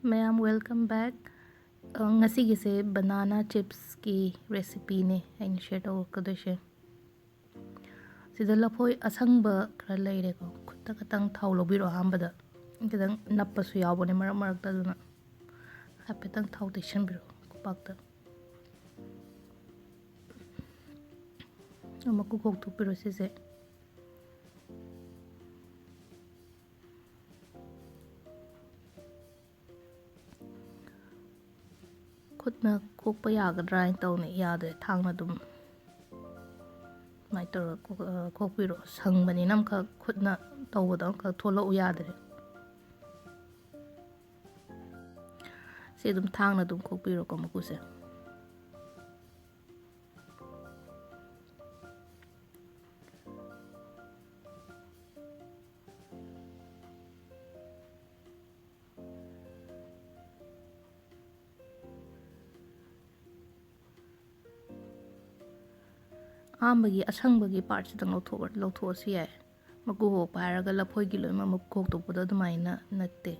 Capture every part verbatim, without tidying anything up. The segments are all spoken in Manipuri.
ꯃꯌꯥꯝ, welcome back. ꯑ, ꯉꯁꯤꯒꯤꯁꯦ banana chipsꯀꯤ recipeꯅꯦ ꯑꯩꯅ share ꯇꯧꯔꯛꯀꯗꯣꯏꯁꯦ꯫ ꯁꯤꯗ ꯂꯐꯣꯏ ꯑꯁꯪꯕ ꯈꯔ ꯂꯩꯔꯦꯀꯣ꯫ ꯈꯨꯠꯇ ꯈꯤꯇꯪ ꯊꯥꯎ ꯂꯧꯕꯤꯔꯣ ꯑꯍꯥꯟꯕꯗ꯫ ꯈꯤꯇꯪ ꯅꯞꯄꯁꯨ ꯌꯥꯎꯕꯅꯦ ꯃꯔꯛ ꯃꯔꯛꯇ, ꯑꯗꯨꯅ ꯍꯥꯏꯐꯦꯠꯇꯪ ꯊꯥꯎ ꯇꯩꯁꯟꯕꯤꯔꯣ ꯈꯨꯄꯥꯛꯇ꯫ ꯃꯀꯨ ꯈꯣꯛꯇꯣꯛꯄꯤꯔꯣ ꯁꯤꯁꯦ꯫ ꯈꯨꯠꯅ ꯈꯣꯛꯄ ꯌꯥꯒꯗ꯭ꯔꯥ ꯍꯥꯏꯅ ꯇꯧꯅꯤ, ꯌꯥꯗ꯭ꯔꯦ, ꯊꯥꯡꯅ ꯑꯗꯨꯝ ꯑꯗꯨꯃꯥꯏꯅ ꯇꯧꯔꯒ ꯈꯣꯛ-, ꯑ, ꯈꯣꯛꯄꯤꯔꯣ꯫ ꯁꯪꯕꯅꯤꯅ ꯑꯃꯈꯛ ꯈꯨꯠꯅ ꯇꯧꯕꯗ ꯑꯃꯈꯛ ꯊꯣꯛꯂꯛꯎ ꯌꯥꯗ꯭ꯔꯦ꯫ ꯁꯤ ꯑꯗꯨꯝ ꯊꯥꯡꯅ ꯑꯗꯨꯝ ꯈꯣꯛꯄꯤꯔꯣꯀꯣ ꯃꯀꯨꯁꯦ꯫ ꯑꯍꯥꯟꯕꯒꯤ ꯑꯁꯪꯕꯒꯤ partꯁꯤꯗꯪ ꯂꯧꯊꯣꯛ-, ꯂꯧꯊꯣꯛꯑꯁꯨ ꯌꯥꯏ꯫ ꯃꯀꯨ ꯈꯣꯛꯄ ꯍꯥꯏꯔꯒ ꯂꯐꯣꯏꯒꯤ ꯂꯣꯏꯅꯃꯛ ꯃꯀꯨ ꯈꯣꯛꯇꯣꯛꯄꯗꯣ ꯑꯗꯨꯃꯥꯏꯅ ꯅꯠꯇꯦ꯫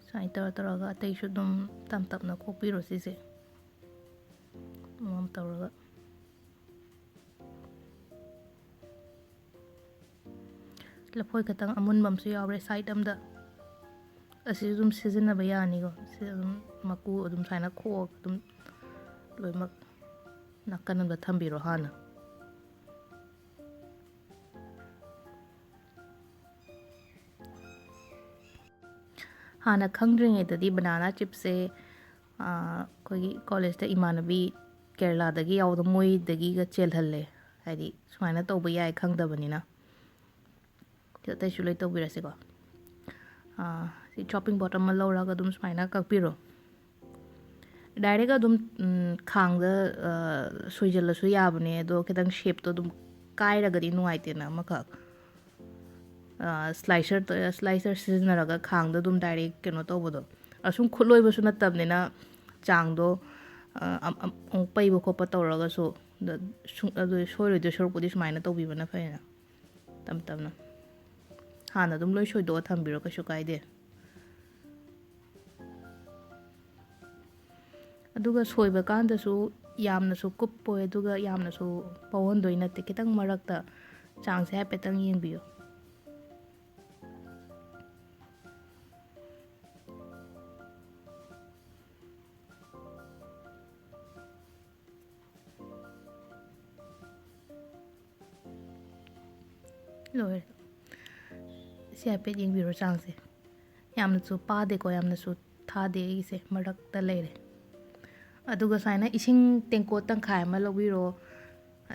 ꯁꯨꯃꯥꯏꯅ ꯇꯧꯔ ꯇꯧꯔꯒ ꯑꯇꯩꯁꯨ ꯑꯗꯨꯝ ꯇꯞ ꯇꯞꯅ ꯈꯣꯛꯄꯤꯔꯣ ꯁꯤꯁꯦ꯫ ꯑꯃꯃꯝ ꯇꯧꯔꯒ꯫ ꯂꯐꯣꯏ ꯈꯛꯇꯪ ꯑꯃꯨꯟꯕ ꯑꯃꯁꯨ ꯌꯥꯎꯔꯦ side ꯑꯝꯗ꯫ ꯑꯁꯤꯁꯨ ꯑꯗꯨꯝ ꯁꯤꯖꯤꯟꯅꯕ ꯌꯥꯅꯤꯀꯣ꯫ ꯁꯤ ꯑꯗꯨꯝ ꯃꯀꯨ ꯑꯗꯨꯝ ꯁꯨꯃꯥꯏꯅ ꯈꯣꯛꯑꯒ ꯑꯗꯨꯝ ꯂꯣꯏꯅꯃꯛ ꯅꯥꯀꯟ ꯑꯃꯗ ꯊꯝꯕꯤꯔꯣ ꯍꯥꯟꯅ꯫ ꯍꯥꯟꯅ ꯈꯪꯗ꯭ꯔꯤꯉꯩꯗꯗꯤ banana chipꯁꯦ, ꯑꯥ, ꯑꯩꯈꯣꯏꯒꯤ collegeꯇ ꯏꯃꯥꯟꯅꯕꯤ ꯀꯦꯔꯂꯥꯗꯒꯤ ꯌꯥꯎꯕꯗꯣ ꯃꯣꯏꯗꯒꯤꯒ ꯆꯦꯜꯍꯜꯂꯦ꯫ ꯍꯥꯏꯗꯤ ꯁꯨꯃꯥꯏꯅ ꯇꯧꯕ ꯌꯥꯏ ꯈꯪꯗꯕꯅꯤꯅ꯫ ꯑꯗꯨ ꯑꯇꯩꯁꯨ ꯂꯣꯏ ꯇꯧꯕꯤꯔꯁꯤꯀꯣ꯫ ꯑꯥ, ꯁꯤ chopping board ꯑꯃ ꯂꯧꯔꯒ ꯑꯗꯨꯝ ꯁꯨꯃꯥꯏꯅ ꯀꯛꯄꯤꯔꯣ꯫ Direct ꯑꯗꯨꯝ, ꯎꯝ, ꯈꯥꯡꯗ, ꯑ, ꯁꯣꯏꯖꯜꯂꯁꯨ ꯌꯥꯕꯅꯦ, ꯑꯗꯣ ꯈꯤꯇꯪ shapeꯇꯣ ꯑꯗꯨꯝ ꯀꯥꯏꯔꯒꯗꯤ ꯅꯨꯡꯉꯥꯏꯇꯦꯅ ꯑꯃꯈꯛ꯫ ꯑ, slicer ꯇ-, slicer ꯁꯤꯖꯤꯟꯅꯔꯒ ꯈꯥꯡꯗ ꯑꯗꯨꯝ direct ꯀꯩꯅꯣ ꯇꯧꯕꯗꯣ꯫ ꯑꯁꯨꯝ ꯈꯨꯠꯂꯣꯏꯕꯁꯨ ꯅꯠꯇꯕꯅꯤꯅ ꯆꯥꯡꯗꯣ, ꯑ, ꯑꯝ-, ꯑꯝ-, ꯑꯃꯨꯛ ꯄꯩꯕ ꯈꯣꯠꯄ ꯇꯧꯔꯒꯁꯨ ꯗ-, ꯁꯨꯡ-, ꯑꯗꯨ ꯁꯣꯏꯔꯣꯏꯗꯣꯏ ꯁꯔꯨꯛꯄꯨꯗꯤ ꯁꯨꯃꯥꯏꯅ ꯇꯧꯕꯤꯕꯅ ꯐꯩꯅ꯫ ꯇꯞ ꯇꯞꯅ꯫ ꯍꯥꯟꯅ ꯑꯗꯨꯝ ꯂꯣꯏ ꯁꯣꯏꯗꯣꯛꯑ ꯊꯝꯕꯤꯔꯣ, ꯀꯩꯁꯨ ꯀꯥꯏꯗꯦ꯫ ꯑꯗꯨꯒ ꯁꯣꯏꯕ ꯀꯥꯟꯗꯁꯨ ꯌꯥꯝꯅꯁꯨ ꯀꯨꯞꯄꯣꯏ, ꯑꯗꯨꯒ ꯌꯥꯝꯅꯁꯨ ꯄꯧꯍꯟꯗꯣꯏ ꯅꯠꯇꯦ꯫ ꯈꯤꯇꯪ ꯃꯔꯛꯇ ꯆꯥꯡꯁꯦ ꯍꯥꯏꯐꯦꯠꯇꯪ ꯌꯦꯡꯕꯤꯌꯨ꯫ ꯂꯣꯏꯔꯦ꯫ ꯁꯤ ꯍꯥꯏꯐꯦꯠ ꯌꯦꯡꯕꯤꯔꯣ ꯆꯥꯡꯁꯦ꯫ ꯌꯥꯝꯅꯁꯨ ꯄꯥꯗꯦꯀꯣ, ꯌꯥꯝꯅꯁꯨ ꯊꯥꯗꯦ, ꯑꯩꯒꯤꯁꯦ ꯃꯔꯛꯇ ꯂꯩꯔꯦ꯫ ꯑꯗꯨꯒ ꯁꯨꯃꯥꯏꯅ ꯏꯁꯤꯡ ꯇꯦꯡꯀꯣꯠ ꯇꯪꯈꯥꯏ ꯑꯃ ꯂꯧꯕꯤꯔꯣ꯫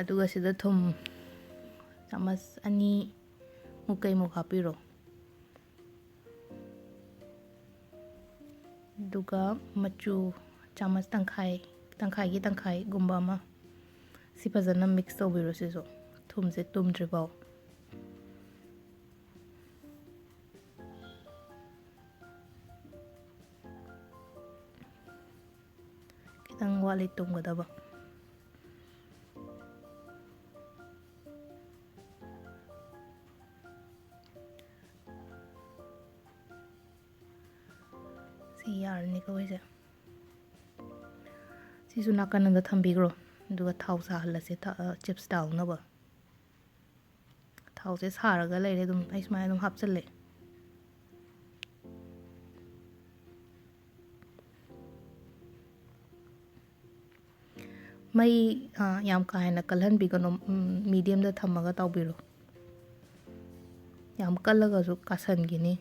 ꯑꯗꯨꯒ ꯁꯤꯗ ꯊꯨꯝ ꯆꯥꯃꯁ ꯑꯅꯤ ꯃꯨꯛ ꯀꯩꯃꯨꯛ ꯍꯥꯞꯄꯤꯔꯣ꯫ ꯑꯗꯨꯒ ꯃꯆꯨ ꯆꯥꯃꯁ ꯇꯪꯈꯥꯏ, ꯇꯪꯈꯥꯏꯒꯤ ꯇꯪꯈꯥꯏꯒꯨꯝꯕ ꯑꯃ꯫ ꯁꯤ ꯐꯖꯅ ꯃꯤꯛꯁ ꯇꯧꯕꯤꯔꯣ ꯁꯤꯁꯨ, ꯊꯨꯝꯁꯦ ꯇꯨꯝꯗ꯭ꯔꯤꯐꯥꯎ꯫ ꯈꯤꯇꯪ ꯋꯥꯠꯂꯤ ꯇꯨꯝꯒꯗꯕ꯫ ꯁꯤ ꯌꯥꯔꯅꯤꯀꯣ ꯑꯩꯁꯦ꯫ ꯁꯤꯁꯨ ꯅꯥꯀꯟ ꯑꯃꯗ ꯊꯝꯕꯤꯈ꯭ꯔꯣ꯫ ꯑꯗꯨꯒ ꯊꯥꯎ ꯁꯥꯍꯜꯂꯁꯦ, ꯊ-, ꯑ, ꯆꯤꯞꯁ ꯇꯥꯎꯅꯕ꯫ ꯊꯥꯎꯁꯦ ꯁꯥꯔꯒ ꯂꯩꯔꯦ ꯑꯗꯨꯝ꯫ ꯑꯩ ꯁꯨꯃꯥꯏꯅ ꯑꯗꯨꯝ ꯍꯥꯞꯆꯜꯂꯦ꯫ ꯃꯩ, ꯑ, ꯌꯥꯝ ꯀꯥ ꯍꯦꯟꯅ ꯀꯜꯍꯟꯕꯤꯒꯅꯨ, ꯎꯝ, ꯃꯤꯗꯤꯌꯝꯗ ꯊꯝꯃꯒ ꯇꯧꯕꯤꯔꯣ꯫ ꯌꯥꯝ ꯀꯜꯂꯒꯁꯨ ꯀꯥꯁꯟꯈꯤꯅꯤ꯫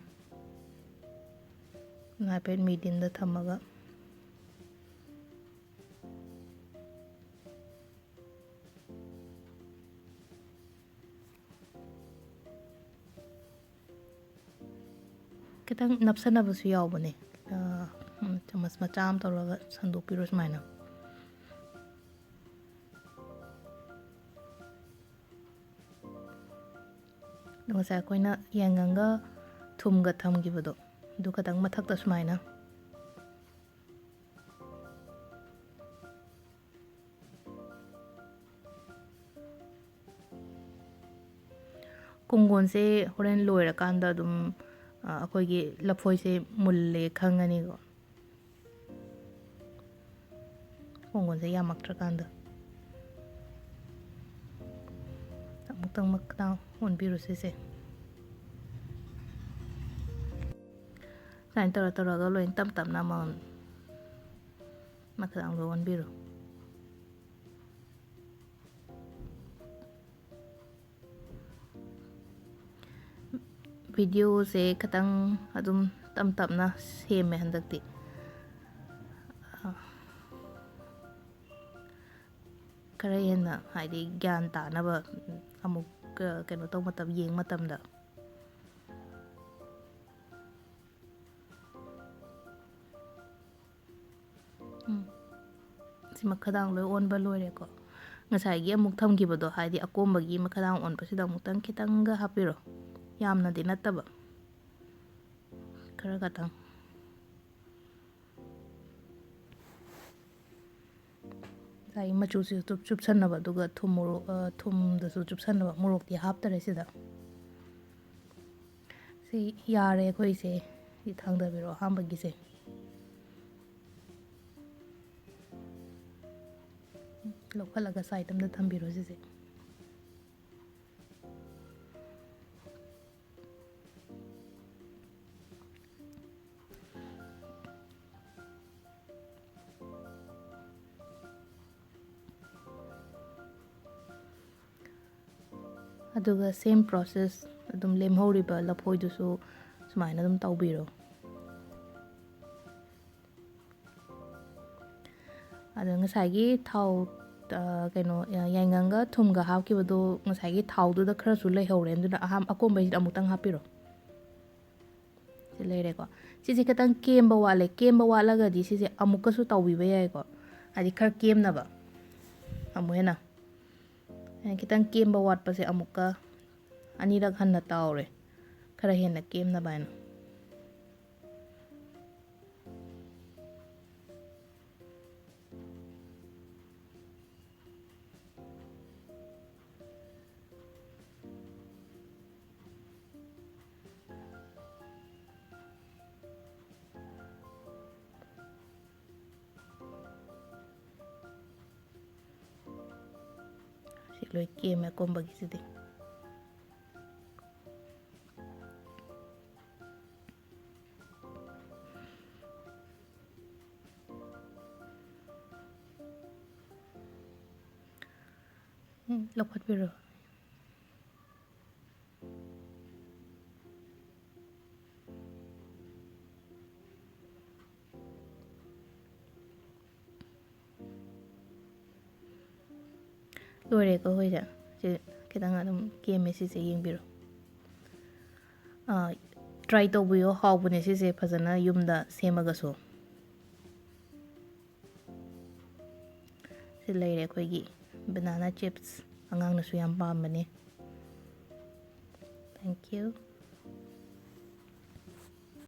ꯍꯥꯏꯐꯦꯠ ꯃꯤꯗꯤꯌꯝꯗ ꯊꯝꯃꯒ꯫ ꯈꯤꯇꯪ ꯅꯞꯁꯟꯅꯕꯁꯨ ꯌꯥꯎꯕꯅꯦ꯫ ꯑ, ꯎꯝ, ꯆꯥꯃꯁ ꯃꯆꯥ ꯑꯃ ꯇꯧꯔꯒ ꯁꯟꯗꯣꯛꯄꯤꯔꯣ ꯁꯨꯃꯥꯏꯅ꯫ ꯑꯗꯣ ꯉꯁꯥꯏ ꯑꯩꯈꯣꯏꯅ ꯌꯥꯏꯉꯪꯒ ꯊꯨꯝꯒ ꯊꯝꯈꯤꯕꯗꯣ, ꯑꯗꯨ ꯈꯇꯪ ꯃꯊꯛꯇ ꯁꯨꯃꯥꯏꯅ꯫ ꯄꯨꯡꯒꯣꯟꯁꯦ ꯍꯣꯔꯦꯟ ꯂꯣꯏꯔꯀꯥꯟꯗ ꯑꯗꯨꯝ, ꯑ, ꯑꯩꯈꯣꯏꯒꯤ ꯂꯐꯣꯏꯁꯦ ꯃꯨꯜꯂꯦ ꯈꯪꯉꯅꯤꯀꯣ꯫ ꯄꯨꯡꯒꯣꯟꯁꯦ ꯌꯥꯝꯃꯛꯇ꯭ꯔꯀꯥꯟꯗ꯫ ꯑꯃꯨꯛꯇꯪ ꯃꯈꯥ ꯑꯣꯟꯕꯤꯔꯨ ꯁꯤꯁꯦ꯫ ꯁꯨꯃꯥꯏꯅ ꯇꯧꯔ ꯇꯧꯔꯒ ꯂꯣꯏ ꯇꯞ ꯇꯞꯅ ꯑꯃꯃꯝ ꯃꯈꯥ ꯑꯣꯟꯕꯤꯔꯣ꯫ ꯚꯤꯗꯤꯑꯣꯁꯦ ꯈꯤꯇꯪ ꯑꯗꯨꯝ ꯇꯞ ꯇꯞꯅ ꯁꯦꯝꯃꯦ ꯍꯟꯗꯛꯇꯤ꯫ ꯈꯔ ꯍꯦꯟꯅ, ꯍꯥꯏꯗꯤ, ꯒ꯭ꯌꯥꯟ ꯇꯥꯅꯕ ꯑꯃꯨꯛ, ꯑ, ꯀꯩꯅꯣ ꯇꯧꯕ ꯃꯇꯝ, ꯌꯦꯡꯕ ꯃꯇꯝꯗ꯫ ꯎꯝ꯫ ꯁꯤ ꯃꯈꯥꯗꯥꯡ ꯂꯣꯏ ꯑꯣꯟꯕ ꯂꯣꯏꯔꯦꯀꯣ꯫ ꯉꯁꯥꯏꯒꯤ ꯑꯃꯨꯛ ꯊꯝꯈꯤꯕꯗꯣ, ꯍꯥꯏꯗꯤ ꯑꯀꯣꯝꯕꯒꯤ ꯃꯈꯥꯗꯥꯡ ꯑꯣꯟꯕꯁꯤꯗ ꯑꯃꯨꯛꯇꯪ ꯈꯤꯇꯪꯒ ꯍꯥꯞꯄꯤꯔꯣ, ꯌꯥꯝꯅꯗꯤ ꯅꯠꯇꯕ, ꯈꯔ ꯈꯛꯇꯪ꯫ ꯉꯁꯥꯏꯒꯤ ꯃꯆꯨꯁꯤꯁꯨ ꯆꯨꯞ-, ꯆꯨꯞꯁꯟꯅꯕ, ꯑꯗꯨꯒ ꯊꯨꯝ ꯃꯣꯔꯣꯛ, ꯑ, ꯊꯨꯝꯗꯁꯨ ꯆꯨꯞꯁꯟꯅꯕ, ꯃꯣꯔꯣꯛꯇꯤ ꯍꯥꯞꯇꯔꯦ ꯁꯤꯗ꯫ ꯁꯤ ꯌꯥꯔꯦ ꯑꯩꯈꯣꯏꯁꯦ꯫ ꯁꯤ ꯊꯥꯡꯗꯕꯤꯔꯣ ꯑꯍꯥꯟꯕꯒꯤꯁꯦ꯫ ꯂꯧꯈꯠꯂꯒ side ꯑꯝꯗ ꯊꯝꯕꯤꯔꯣ ꯁꯤꯁꯦ꯫ ꯑꯗꯨꯒ same process ꯑꯗꯨꯝ ꯂꯦꯝꯍꯧꯔꯤꯕ ꯂꯐꯣꯏꯗꯨꯁꯨ ꯁꯨꯃꯥꯏꯅ ꯑꯗꯨꯝ ꯇꯧꯕꯤꯔꯣ꯫ ꯑꯗꯣ ꯉꯁꯥꯏꯒꯤ ꯊꯥꯎ, ꯑ, ꯀꯩꯅꯣ, ꯑ, ꯌꯥꯏꯉꯪꯒ ꯊꯨꯝꯒ ꯍꯥꯞꯈꯤꯕꯗꯣ ꯉꯁꯥꯏꯒꯤ ꯊꯥꯎꯗꯨꯗ ꯈꯔꯁꯨ ꯂꯩꯍꯧꯔꯦ꯫ ꯑꯗꯨꯅ ꯑꯍꯥꯟ-, ꯑꯀꯣꯟꯕꯩꯁꯤꯗ ꯑꯃꯨꯛꯇꯪ ꯍꯥꯞꯄꯤꯔꯣ꯫ ꯁꯤ ꯂꯩꯔꯦꯀꯣ꯫ ꯁꯤꯁꯦ ꯈꯤꯇꯪ ꯀꯦꯝꯕ ꯋꯥꯠꯂꯦ꯫ ꯀꯦꯝꯕ ꯋꯥꯠꯂꯒꯗꯤ ꯁꯤꯁꯦ ꯑꯃꯨꯛꯀꯁꯨ ꯇꯧꯕꯤꯕ ꯌꯥꯏꯀꯣ꯫ ꯍꯥꯏꯗꯤ ꯈꯔ ꯀꯦꯝꯅꯕ꯫ ꯑꯃꯨꯛ ꯍꯦꯟꯅ꯫ ꯑꯩꯅ ꯈꯤꯇꯪ ꯀꯦꯝꯕ ꯋꯥꯠꯄꯁꯦ ꯑꯃꯨꯛꯀ ꯑꯅꯤꯔꯛ ꯍꯟꯅ ꯇꯥꯎꯔꯦ꯫ ꯈꯔ ꯍꯦꯟꯅ ꯀꯦꯝꯅꯕ ꯍꯥꯏꯅ꯫ ꯂꯣꯏ ꯀꯦꯝꯃꯦ ꯑꯀꯣꯝꯕꯒꯤꯁꯤꯗꯤ꯫ ꯎꯝ, ꯂꯧꯈꯠꯄꯤꯔꯣ꯫ ꯂꯣꯏꯔꯦꯀꯣ ꯑꯩꯈꯣꯏꯁꯦ꯫ ꯁꯤ ꯈꯤꯇꯪ ꯑꯗꯨꯝ ꯀꯦꯝꯃꯦ, ꯁꯤꯁꯦ ꯌꯦꯡꯕꯤꯔꯣ꯫ ꯇ꯭ꯔꯥꯏ ꯇꯧꯕꯤꯌꯣ, ꯍꯥꯎꯕꯅꯦ ꯁꯤꯁꯦ ꯐꯖꯅ ꯌꯨꯝꯗ ꯁꯦꯝꯃꯒꯁꯨ꯫ ꯁꯤ ꯂꯩꯔꯦ ꯑꯩꯈꯣꯏꯒꯤ banana chips, ꯑꯉꯥꯡꯅꯁꯨ ꯌꯥꯝ ꯄꯥꯝꯕꯅꯦ꯫ Thank you꯫